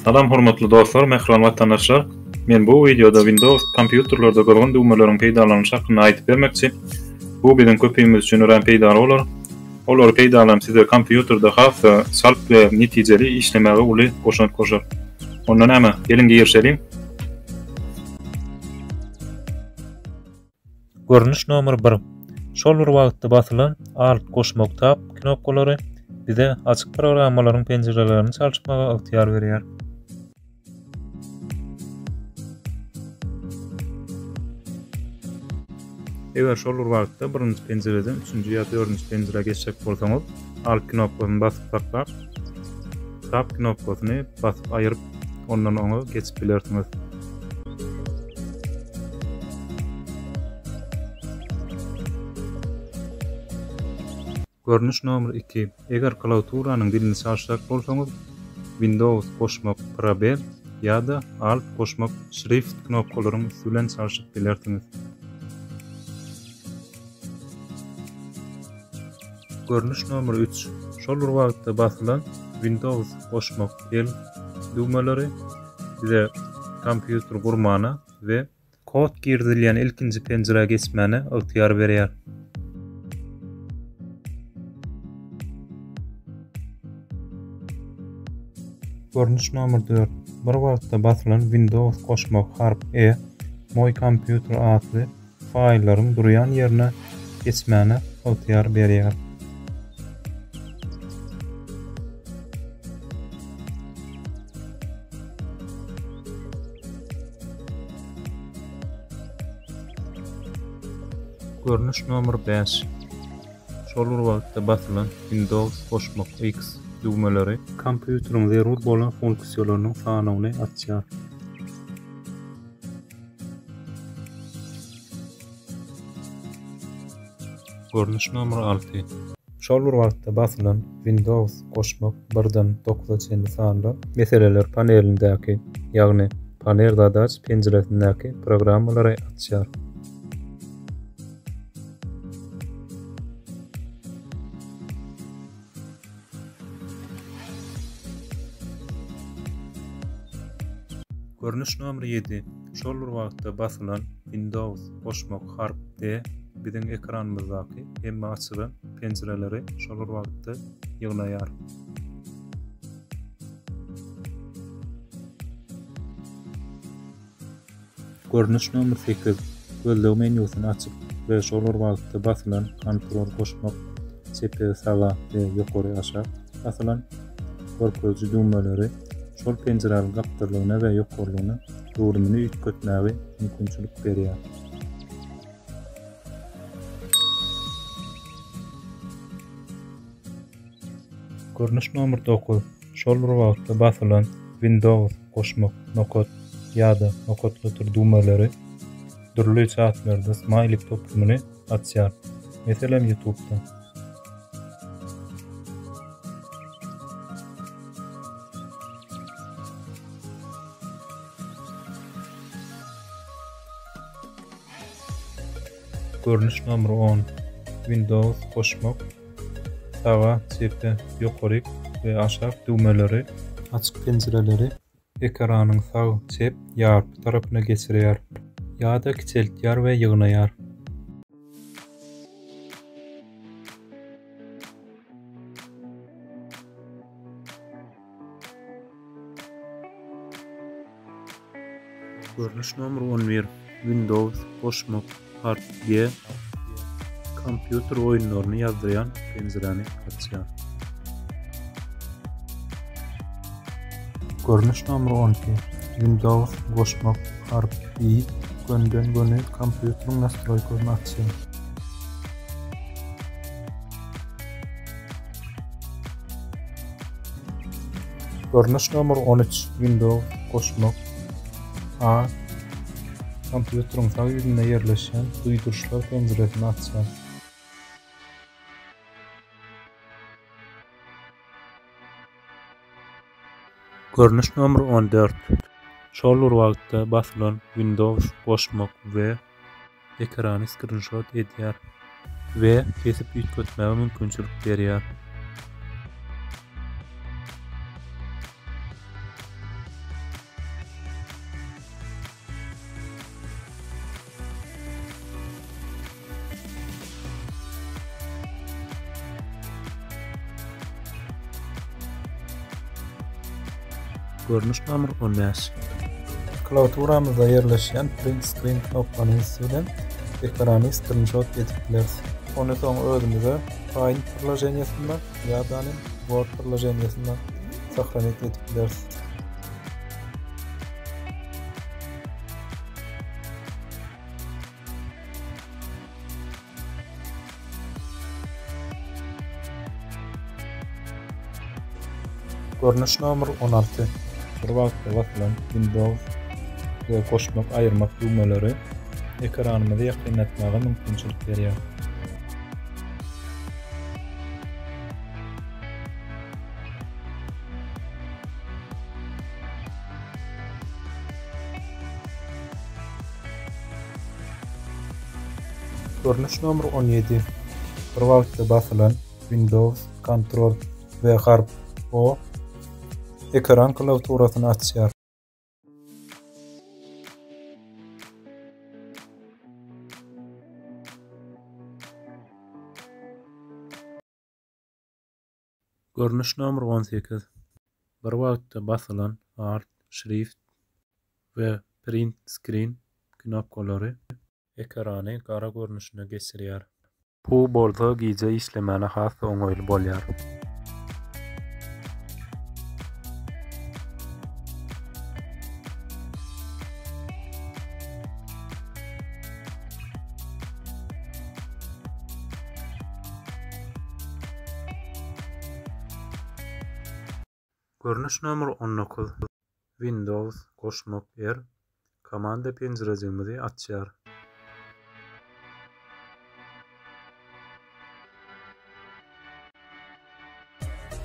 Salam hormatly dostlar, mähriban watandaşlar. Men bu wideoda Windows kompýuterlerde gyzgyn düwmeleriň peýdalanylyşy hakynda aýdyp bermekçi. Bu biziň köpimiz üçin örän peýdaly bolar. Olary peýdalanyp size kompýuterde has-da çalt we netijeli işlemäge uly goşant goşar. Onda näme, geliň girişeliň. Görnüş nomer bir. Şol bir wagtda basylan Alt goşmak Tab knopkalary bize açyk programmalaryň penjirelerini çalyşmaga ygtyýar berýär. Eger şol bir wagtda birinji penjireden üçünji ýa dördünji penjirä geçjek bolsaňyz, Alt knopkasyny basyp saklap, Tab knopkasyny basyp aýyryp, ondan oňa geçip bilersiňiz. Görnüş nomer iki. Eger klawiaturanyň dilini çalyşjak bolsaňyz, Windows goşmak probel ýa-da Alt goşmak Şrift knopkalaryň üsti bilen çalşyp bilersiňiz. Görnüş nomer üç. Şol bir wagtda basylan Windows goşmak L düwmeleri bize kompýuter gurmana we Kod girizilýän ilkinji penjirä geçmäne ygtyýar berýär. Görnüş nomer dört. Bir wagtda basylan Windows goşmak harp E, Moý kompýuter atly faýllaryň durýan ýerine geçmäne ygtyýar berýär. Görnüş nomer bäş. Şol bir wagtda basylan Windows goşmak X düwmeleri kompýuteriň zerur bolan funksiýalarynyň sanawyny açýar. Görnüş nomer alty. Şol bir wagtda basylan Windows goşmak birden dokuza çenli sanlar meseleler panelindäki, ýagny Panel zadaç penjiresindäki programmalary açýar. Görnüş nomer ýedi. Şol bir wagtda basylan Windows goşmak harp D biziň ekranymyzdaky hemme açylan penjireleri şol bir wagtda ýygnaýar. Görnüş nomer sekiz. Gözleg menýusyny açyp we şol bir wagtda basylan Ctrl goşmak çepe saga we ýokary aşak basylan görkeziji düwmeleri şol penjiräniň gapdallygyna we ýokarlygyna göwrümini üýtgetmäge mümkinçilik berýär. Görnüş nomer dokuz. Şol bir wagtda basylan Windows goşmak nokat ýa-da nokatladyr düwmeleri dürli çatlarda smaýlik toplumyny açýar. Meselem YouTube-da. Görnüş nomer on. Windows goşmak saga, çepe, ýokaryk we aşak düwmeleri açyk penjireleri ekranyň sag, çep ýarpy tarapyna geçirýär ýa-da kiçeltýär we ýygnaýar. Görnüş nomer 11. Windows goşmak harp G kompýuter oýunlaryny ýazdyrýan penjiräni açýar. Görnüş nomer 12. Windows goşmak harp I gönden-göni kompýuteriň nastroýkasyny açýar. Görnüş nomer 13 Windows goşmak A kompýuteriň sag ýüzünde ýerleşýän duýduryşlar penjiresini açýar. Görnüş nomer 14 Şol bir wagtda basylan Windows goşmak we Ekrany skrinşot edýär we kesip üýtgetmäge mümkinçilik berýär. Görnüş nomer 15. Klawiaturamyzda ýerleşýän Print Screen knopkanyň üsti bilen ekrany skrinşot edip bileris. Ony soň özümize Paint priloženiýasynda ýa-da Word priloženiýasynda sahranit edip bileris. Görnüş nomer 16. Bir wagtda basylan Windows we goşmak aýyrmak düwmeleri ekranymyzy ýakynlatmaga mümkinçilik berýär. Görnüş nomer 17. Bir wagtda basylan Windows, Ctrl we harp O ekran klawiaturasyny açýar. Görnüş nomer 18. Bir wagtda basylan Alt, Şrift we Print Screen knopkalary ekrany gara görnüşine geçirýär. Bu bolsa gije işlemäne has-da oňaýly bolýar. Görnüş nomer 19. Windows goşmak R komanda penjirejigimizi açýar.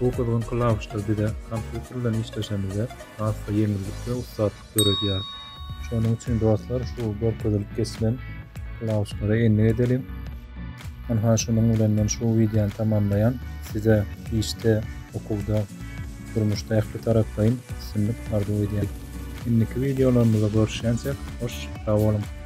Bu gyzgyn klawişler bize kompýuter bilen işleşemizde has-da ýeňillik we ussatlyk döredýär. Şonuň üçin dostlar şu görkezilip geçilen klawişlere endik edeliň. Ynha şunuň bilen men şu wideony tamamlaýan. Size işde, okuwda, durmuşda ähli taraplaýyn üstünlik arzuw edýän. Indiki wideolarymyzda görüşýänçäk hoş sag boluň.